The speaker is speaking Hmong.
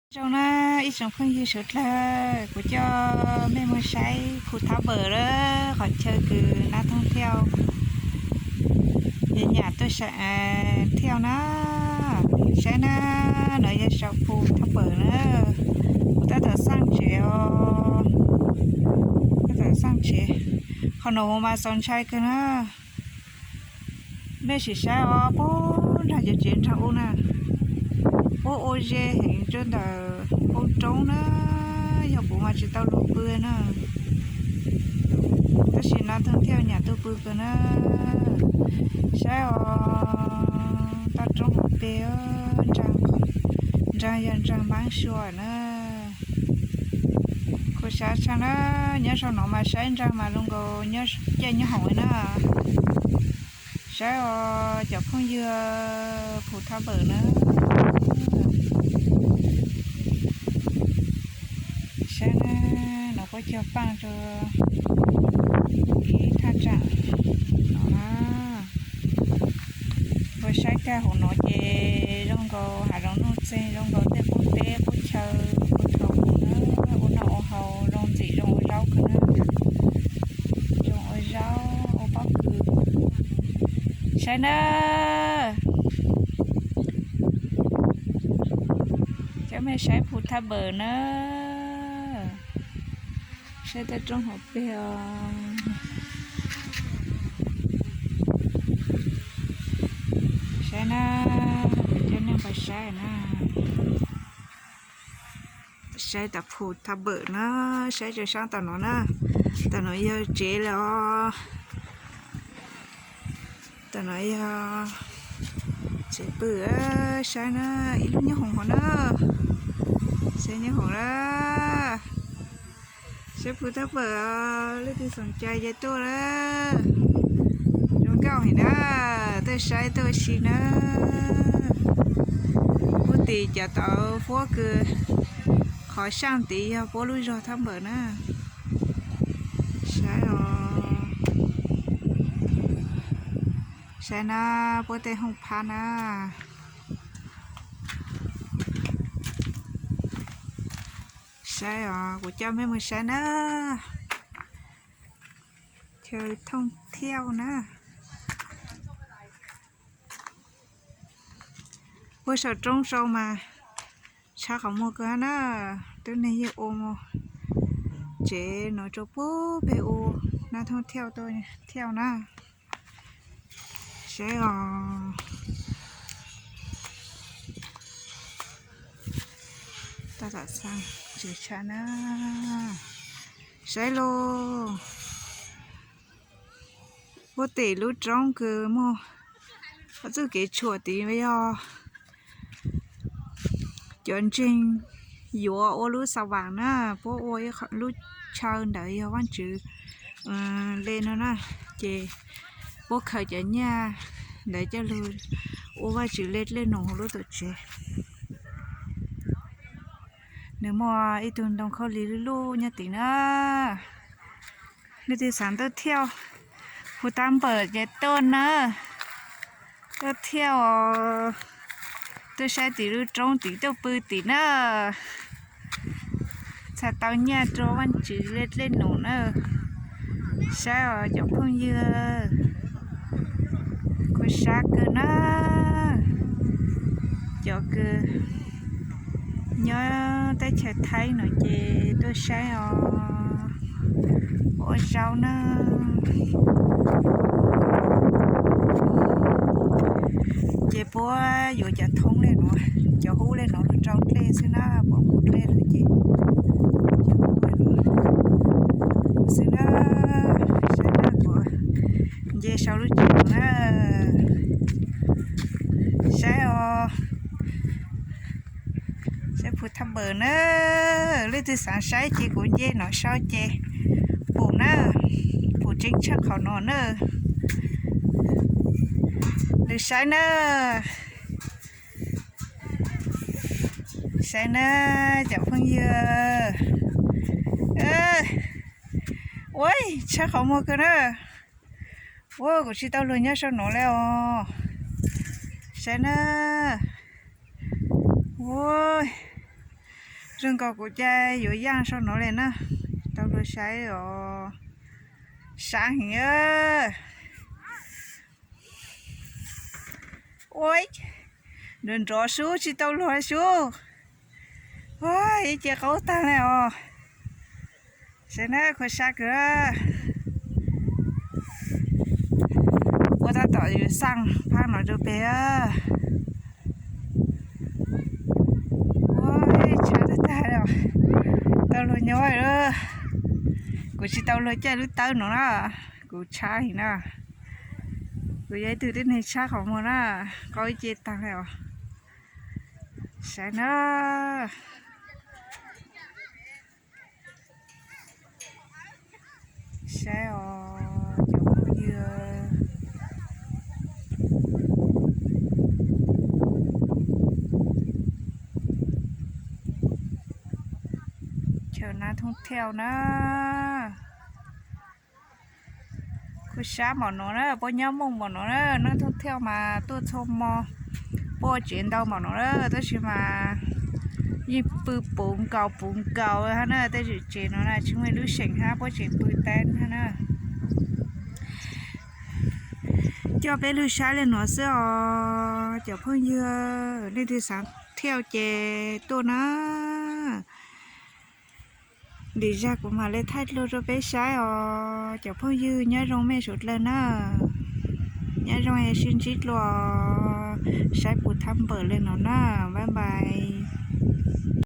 Zoo na, ib tsoom phooj ywg suav dlawg, kuv coj mej mus saib Phu Thab Npawm lawm, qhov chaw kws nab thooj thiauj nyam tuaj thiauj na. Saib na, no yog saum Phu Thab Npawm na. Kuv tab tom xaj tsev os, tab tom xaj tsev. Qhov no mas txaus ntshai kawg na. Mej sim saib os, puag nraag cov tsev nraag ub na, puab ua ze heev rua ntawm qub roob na, yog kuv mas tsis tau lug pw na. Tab sis nab thooj thiauj nyam tuaj pw kawg na. Saib os, toj roob hauv peg, nraag yog nraag npaab sua na. Kuv saib tshaj na, nyob saum no mas saib nraag mas zoo nkaus caij nyoob hoom na. Saib os cov phooj ywg, Phu Thab Npawm na. Saib na, no puab cog paaj rua ib thaj tsam no na. Puab saib kag huv no ces zoo nkaus hav zoov nuj txeeg, zoo nkaus tej qub teb qub chaw, qub thaum ub na, ua noj ua haus zoo ntxim zoo ua zaub kawg na. Zoo ua zaub ua pob kws. Saib na, coj mej saib Phu Thab Npawm na. Saib toj roob hauv peg os. Saib na, coj mej pais saib na. Saib tom Phu Thab Npawm na, saib rua saab tom no na. Tom no yog tsev lawm os. Tom no yog tsev pw, saib na, ib lub nyoob hoom hov na. Saib nyoob hoom na. Saib Phu Thab Npawm, leej twg xoom cai ces tuaj na. Zoo nkauj heev na, tuaj saib tuaj ua si na. Puab tim cov tauv huab kws qhov xyaaj tid yog puab lub zog Thab Npawm na. Saib os. Saib na, puab tej hooj phab na. Saib os, kuv coj mej mus saib na. Chaw thooj thiauj na. Puag saum roob sau mas tshab qhov muag kawg na. Tub neeg yeej ua tsev no rua puag peg ua nab thooj thiauj tuaj thiauj na. Saib os. Tab tom xaa tsev tshaj na. Saib lauj. Puag tim lub roob kws muaj txuj kev tshuam tid yog cov ntseeg yuav ua lub xa vaam na, puab ua lub chaw ntawd yog Vaajtswv le no na, ces puab khaws cov nyaj ntawd coj lug ua Vaajtswv le dlej num huv lub tuam tsev. Nws muaj ib tug ntoo khaub lig lub lub nyob tid na. Leej twg xaav tuaj thiauj, Phu Thab Npawm ces tuaj na. Tuaj thiauj, tuaj saib tim lub roob tid, tuaj pw tim na. Txhaj tau nyaj rua Vaajtswv le dlej num na. Saib os cov phooj ywg, kuv sab kawg na. Cov kws nyob teb chaws Thaib no ces tuaj saib os, ua zaub na. Ces puab yuav cov thoob le nuav, cov hub le nuav lug rau dlej xwb na, puab mus dlej lawm ces xwb na. Saib na, kuv nce sau lub tsev na. Saib os. Saib Phu Thab Npawm na. Leej twg xaav saib ces kuv nce no sau ces pum na, pum tseeb tshaj qhov no na. Lug saib na. Saib na cov phooj ywg. Ua tshab qhov muag kawg na. Ua kuv tsis tau lug nyob sau nuav le os. Saib na. Ua Zoo nkaus kuv ca yuav yaaj sau no le na, tau luag saib os, sab heev. Ua, nrov nrov sub, tsis tau luag sub. Ua, ib ce qaub tag le os. Saib na, khuv sab kawg. Ua tab tom yuav xaj phab no rau pem. Ua, tshab tag tag, tau luag nyob lawm. Kuv tsis tau luag caij lub tawb no na, kuv tshab heev na. Kuv yog ib tug tib neeg tshab qhov muag na, qaub ib ce tag le os. Saib na. Saib os cov phooj ywg. Chaw nab thooj thiaj na. Kuv sab npaum no na, puab nyob Mooj npaum no na, nab thooj thiaj mas tuaj txhua hmo. Puab tsev ntau npaum no na, tab sis mas yeej pw puv nkaus puv nkaus hab na, tej zem tsev no na tsis muaj ib lub seem hab, puab tseem pw teeb hab na. Coj peb lug saib le no xwb os cov phooj ywg, leej twg xav thiaj ces tuaj na. Lim zag kuv mam le thaij dlua rau peb saib os cov phooj ywg, nyob zoo mej suav dlawg na. Nyob zoo es sib ntsib dlua, saib puv thaj npawm le no na, bye bye.